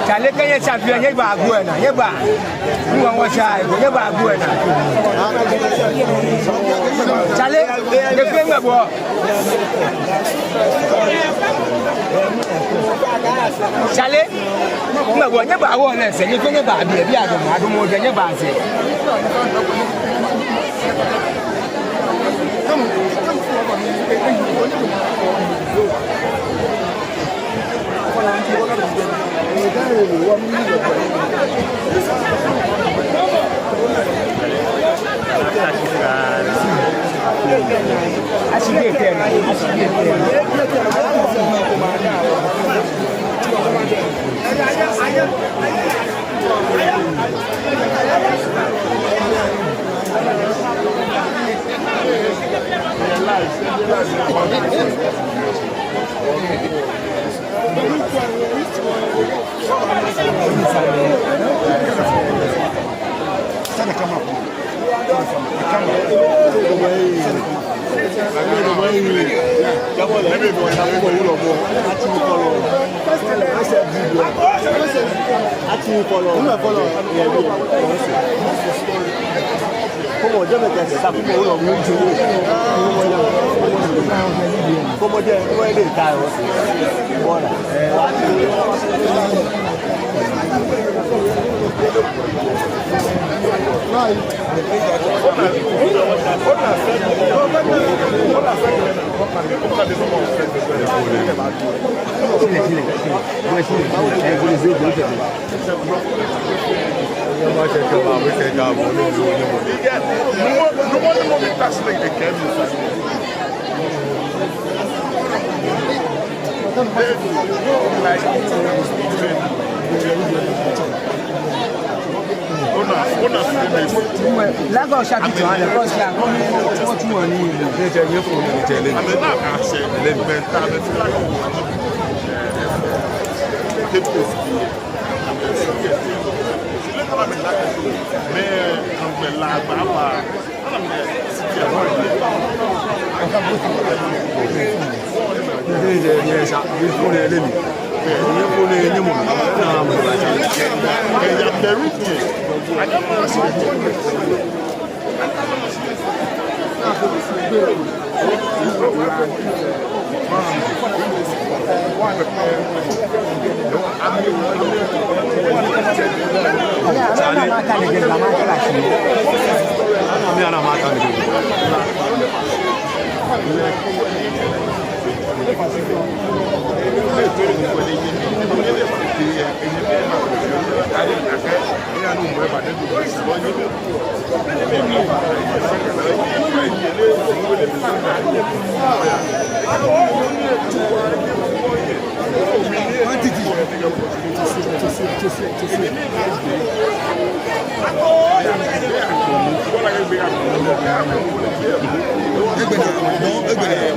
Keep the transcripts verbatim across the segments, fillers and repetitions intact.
Chale, kɛ nyɛtsa biɛ, nyɛbaagu enaa, nyɛbaa. Ŋwɔ ŋwɔ tsa, nyɛbaagu enaa. Chale, nyɛfee ŋmɛbɔ. Chale, ŋmɛbɔ, nyɛbaawo lɛ sɛɛ, nyɛfee nyɛbaa biɛ, biɛ adumɔ, adumɔ jɛ, nyɛbaa sɛɛ.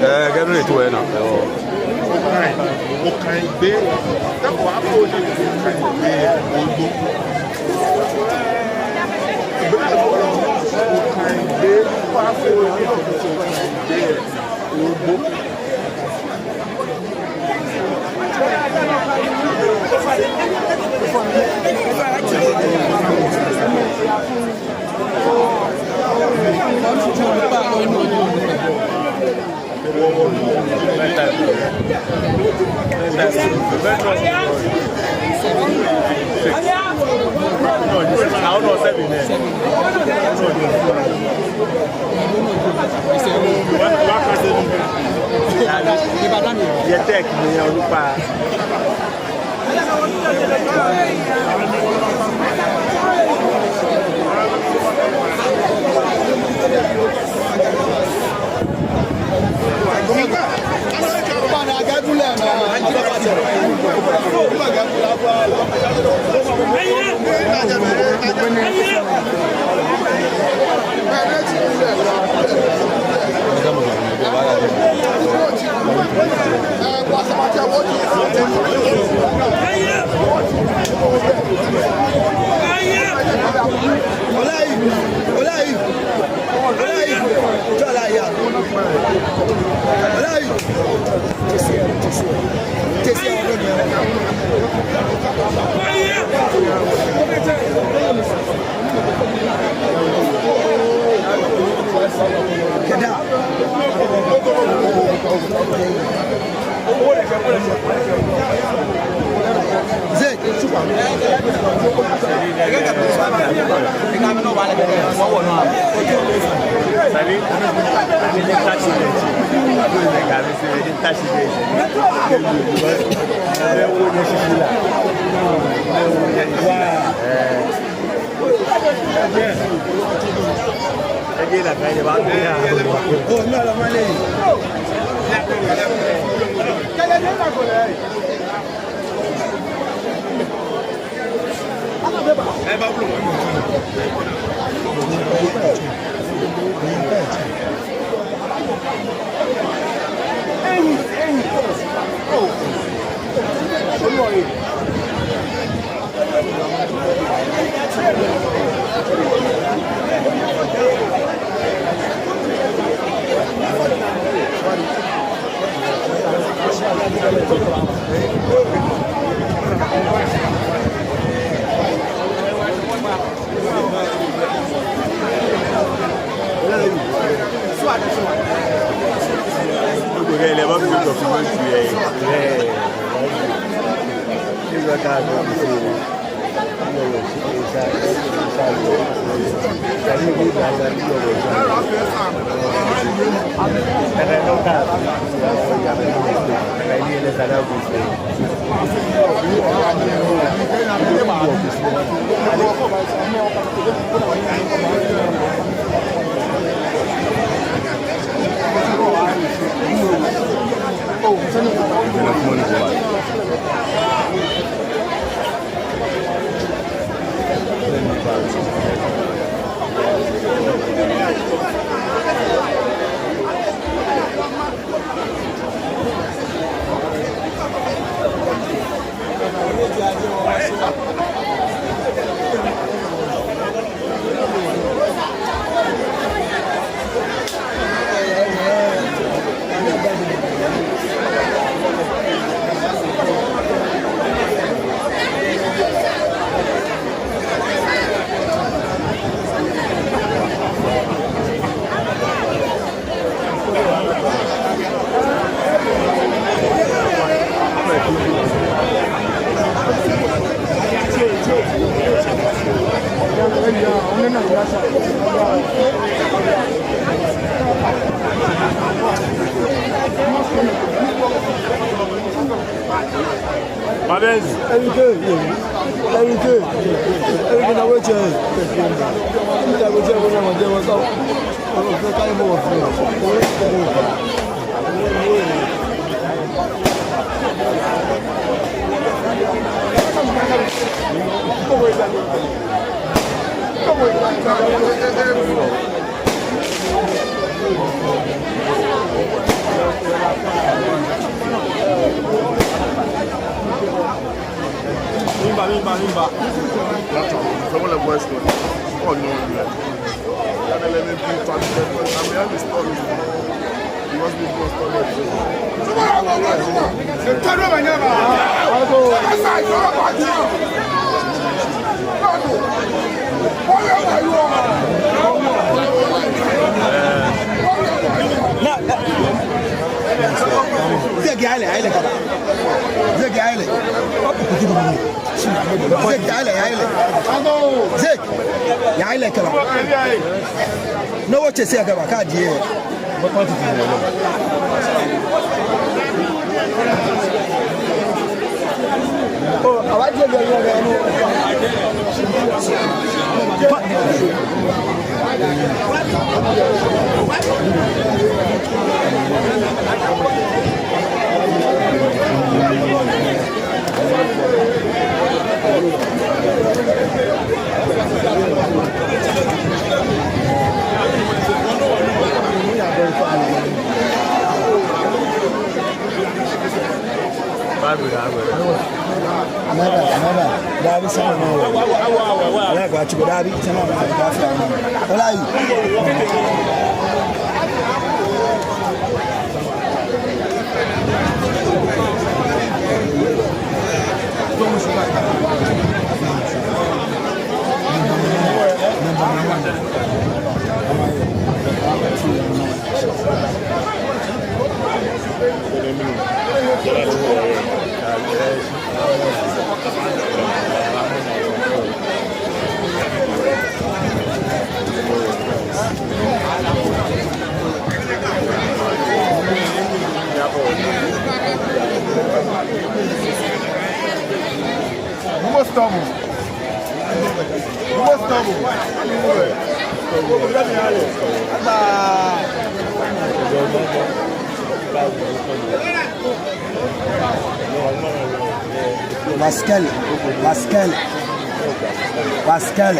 Ɛɛ, Gabriel to yen now. Mabenz. Enrique, Enrique, Enrique, na weche. Na weche, na weche, what's up? Mimba, mimba, mimba. Someone like West Coast. Oh, no, no. Let me, let me be part of that. I mean, I'm a story. You must be more story. Zeki, ayi lɛ, ayi lɛ kaba. Zeki, ayi lɛ. Zeki, ayi lɛ, ayi lɛ. Zeki, ayi lɛ kaba. Ni wɔtsɛ shi kaba, kadi yɛ. Dabi, sane nɔ. Ala kwa chico, dabi, sane nɔ, kwa fia nɔ. Ola yi. Numo stubborn. Numo stubborn. Pascal, Pascal, Pascal,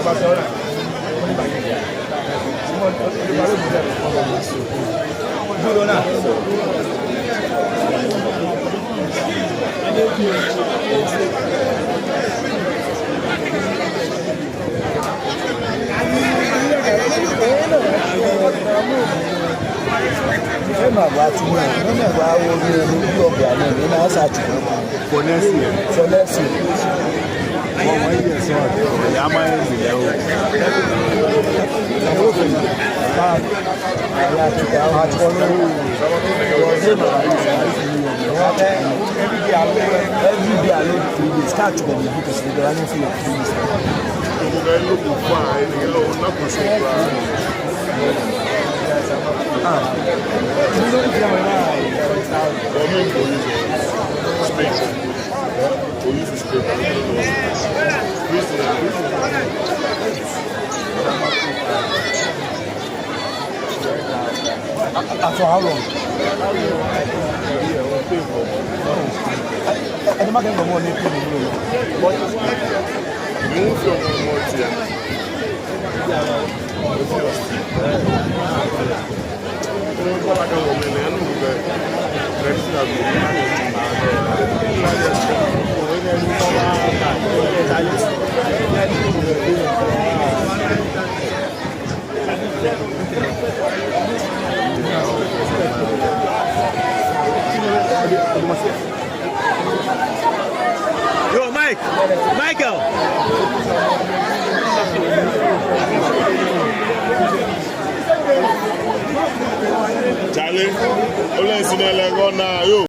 Pascal. Ema gba tu mɛ, ema gba wo ni ni bi ogba ni ni na sa tu. For next year. For next year. Wɔ wɔ yɛ sɔ. Ya ma yɛ ni lɛ o. Ah, ya tu ya tu. Every day I load three days. Can't you go be because they don't feel three days. Ah. Space. Police is preparing. And for how long? Ɛni ma kɛ nɔ mɔ ni kɛ ni mɔ. Move your mouth here. Yo, Mike! Michael! Charlie, ole sinɛ lɛ gɔ na yo.